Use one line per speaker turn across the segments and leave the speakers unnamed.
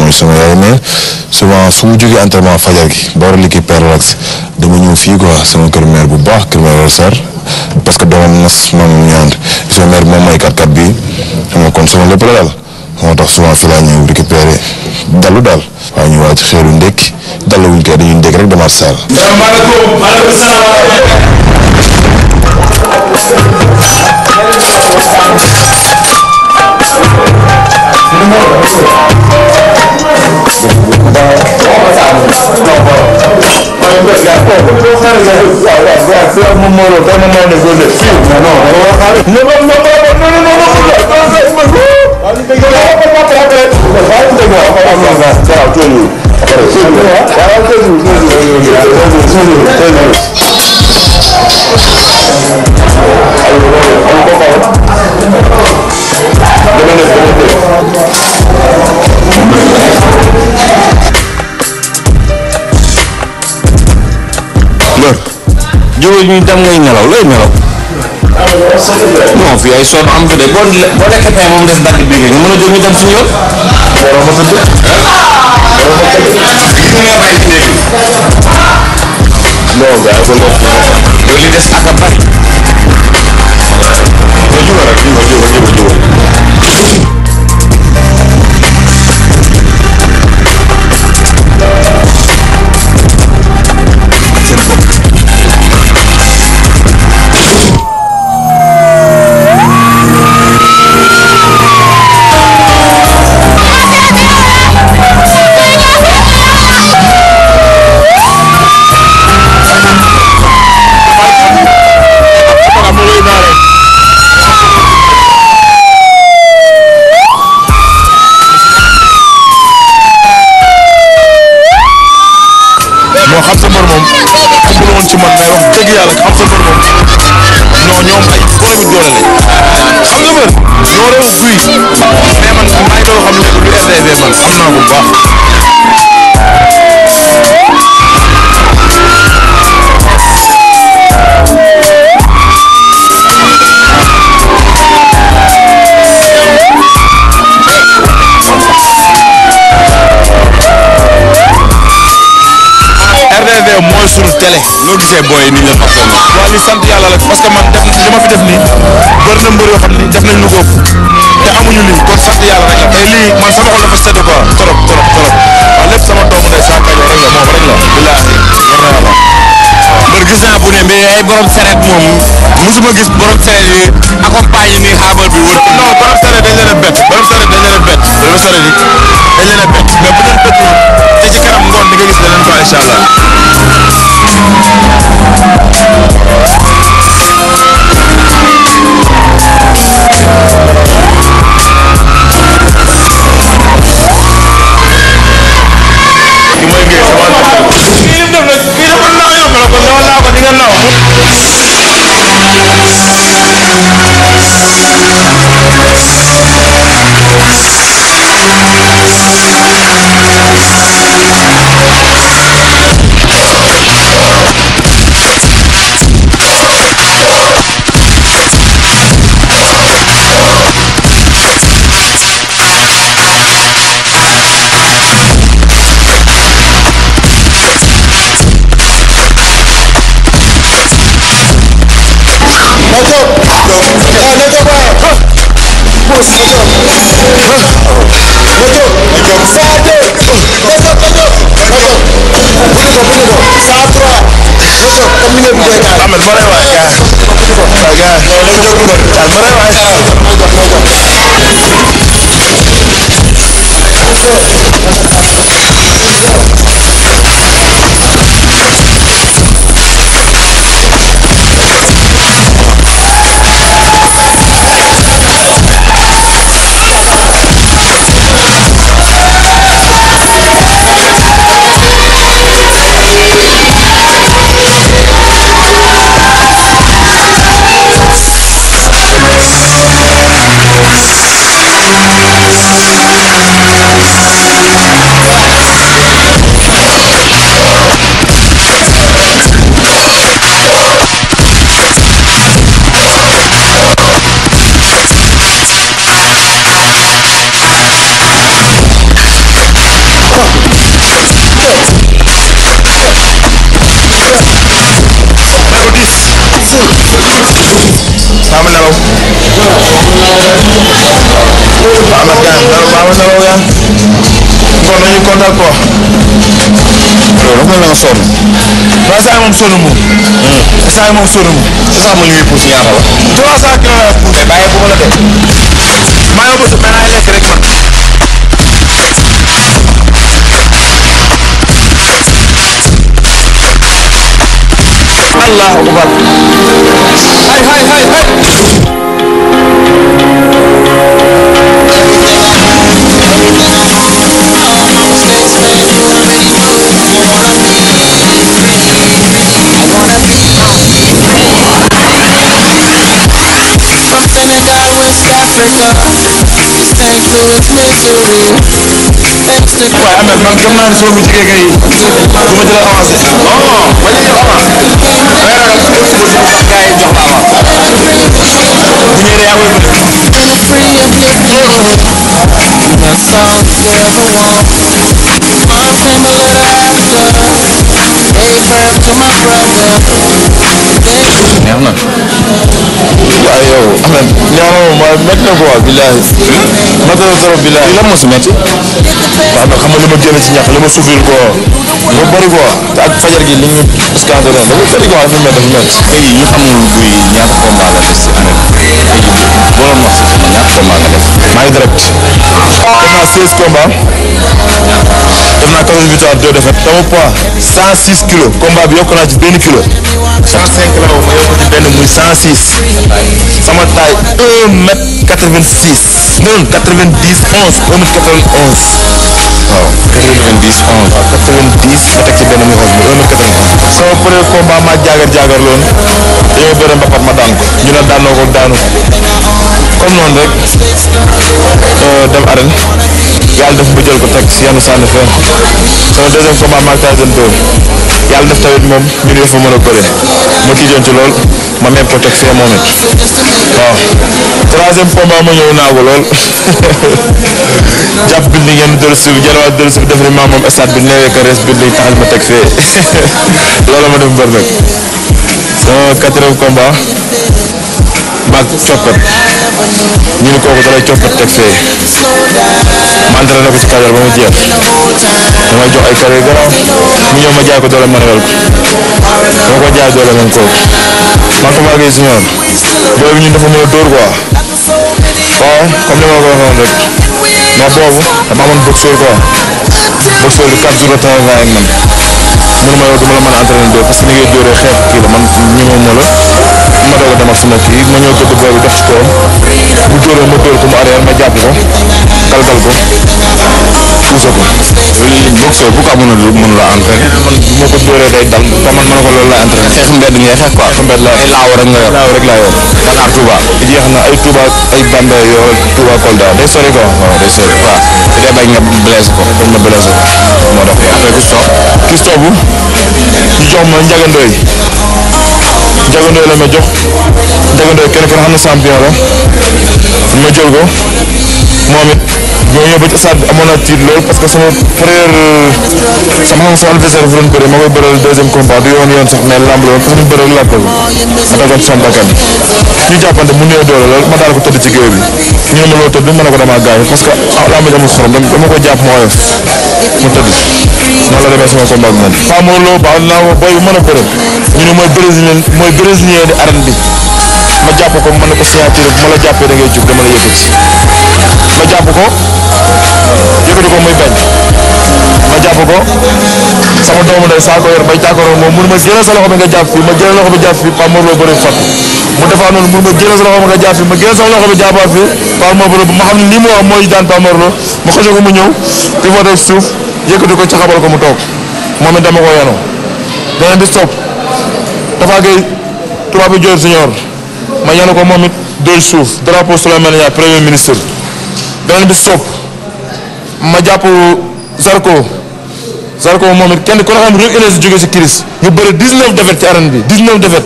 mooy sama yaay mais souvent su mu jógee entraînement fajar gi ba war a liggéey Père Relax dama ñëw fii quoi sama kër mère bu baax kër mère Sarr parce que doomam nas moom ñu ànd sama mère moom may 4x4 bi xam nga kon sama lépp la daal moo tax souvent fii laa ñëw récupéré dalu daal waaye ñu wàcc xeeru ndékki dalu wuñ koy dañuy ndékki rek demaat saal.
jiw ñu dem ngay nelaw lay nelaw non fii ay sonn am fi de boo lekkee tey moom des dagg bi nga mën a jóg ñu dem suñu yoon.
non gars yi
loolu li des ak a bari.
xam sa mbër moom xamul woon ci man mais wax dëgg yàlla xam sa mbër moom non ñoom ay borom it doole lañ xam nga mbër ñoo rew guy mais man maa ngi doon xam ne lu RDV man xam naa ko bu baax. RDV mooy sunu télé.
loo gisee booy yi ni ñu la toppee nii.
waaw li sant yàlla rek parce que man def li ma fi def nii bëri na mbër yoo xam ni def nañ lu ko ëpp te amuñu lii kon sant yàlla rek la tey lii man sama xol dafa sedd quoi trop trop trop waaw lépp sama doomu ndey saa kañ rek la moom rek la billaahi war na yàlla.
mbër gis naa bu ne mais ay borom seret moom musuma gis borom seret yi accompagné ni xaabal bi wër.
non borom seret dañ leen a bett borom seret dañ leen a bett borom seret yi dañ leen a bett mais bu leen bett te ci kanam ngoon di nga gis leneen quoi incha allah. waaw nelaw yaa kon dañuy kontaan quoi. loolu dafa mel ne nga sonn. waaw saa yi moom sonn moom. saa yi moom sonn moom. c'est ça ma li muy pousse ñaata la. 300 kilos la pousse. mais bàyyi bu ma la dee. maa ngi bëgg mais naa lekk rek man. Allahu akbar. Hay hay hay hay. waaye Ameth man gëm naa ne soo mu jigee kay du ma jël avancé. non bañ a jël avance. damay ragal suba sax gars yi jox la avance. bu ñëwee yaa koy bëri. neex na. waaw yow Ameth ñaanoo ma métti na quoi billahi. métti na trop billahi. lan moo si métti. waaw nag xam nga li ma génn ci ñax li ma souffrir quoi. dafa bëri quoi te ak fajar gi li ñu escanté ren dafa bëri quoi dafa métti. tey jii ñu xamul buy ñaata combat la des ci année bi. tey jii boo doon wax si sama ñaata combat nga def. maa ngi direct. def naa 16 combats. def naa 14 victoires 2 défaites. sama poids 106 kilos. combat bi yokk naa ci benn kilo. 105 la woon ma yokk ci benn muy 106. sama taille 1m86. non 90 11 1m91. waaw 90 11. waaw 90 ma teg ci benn muy 11 muy 1m91. sama premier combat ma jaagar loon dañoo bëre mbapat ma daan ko ñu ne daanoo ko daanu comme noonu rek dem arène yàlla def ma jël ko teg si yenn sànni fee sama deuxième combat maag Tyson 2 yàlla def tamit moom ñu ne fa mën a bëre ma tiijoon ci lool ma même ko teg fee moom it waaw troisième combat ma ñëw naagu lool jàpp bind ngeen dellu si jëlaat dellu si def ni maa moom stade bi neewee ka res bind taxal ma teg fee loolu ma def mbër nag sama quatrième combat maag coppet ñu ne kooku dalay coppet teg fee ma entraîné ko ci Kajoor ba mu jeex damay jox ay carré garaaw mu ñëw ma jaay ko doole manuel ko dama ko jaay doole moom kooku man ko maa ngi si ñoom booy bi ñun dafa mën a dóor quoi waaw comme ni ma ko waxoon rek mais boobu dama amoon boxeur quoi boxeur bi 4 jours de travail ak man mënuma yow duma la mën a entraîné dóor parce que ni ngay dóoree xeex kii la man ñëwoon ma la ma doog a demal sama kii ma ñëw gëdd booy bi dox ci kawam bu dóoree ma dóor ko mu arrière ma jàpp ko galgal ko puuse ko. lii boxeur bu ko amoon mënu la entraîné. man bu ma ko dóoree day dal te man ma ne ko loolu laay entraîné. xeex mbedd ngay xeex quoi. mbedd la ay laaw rek nga yor. laaw rek laa yor. Dakar Touba. jeex na ay Touba ay Bambey yoo Touba Kolda day sori quoi. waaw day sori waaw. te day bañ nga blessé ko. bañ nga blessé ko. moo tax après ki stop ñu jox ma njagandooy la ma jox njagandooy kenn xam na champion la ma jël ko moom it ñoo ñëw ba ci stade bi amoon na tiit lool parce que sama frère sama adversaire bu doon bëri ma koy bëral deuxième combat du yoon sax mais lamb la woon parce que ñu bëral laaj ko ma tegoon sama bakkan ñu jàppante mu néew doole lool ma daal ko tëdd ci géew bi ñu ne ma loo tëdd ma ne ko damaa gaañ parce que lamb amul xorom dama ko jàpp mu oyof mu tëdd noonu la demee sama combat bi man. Paa Mor Lo baax naa ma booy bu mën a bëre ñu ne mooy brésilien di arène bi ma jàpp ko mën na ko signature bu ma la jàppee da ngay jug dama la yëkkati ma jàpp ko yëkkati ko muy bañ ma jàpp ko sama doomu ndey saa ko yor bay jàkkaaroo moom mun ma jëlee sa loxo bi nga jàpp fii ma jëlee loxo bi jàpp fii Paa Mor Lo bëri fat mu defaat noonu mun ma jëlee sa loxo bi nga jàpp fii ma jëlee sama loxo bi jàppaat fii Paa Mor Lo ma xam ne lii mu wax mooy daan Paa Mor Lo ma xëcc ko mu ñëw di fa def suuf yëkkati ko ci xabal ko mu toog moom it dama ko yanoo beneen bi stop dafa gay tubaab bi Dior Senior ma yanu ko moom it doy suuf drapeau Souleymane Niasse premier ministre beneen bi stop ma jàpp Zarko moom it kenn ku ne xam Reug Énergie jóge si Kiris ñu bëri 19 défaites ci arène bi 19 défaites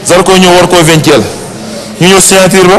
Zarko ñëw war koo 20 ñu ñëw signature ba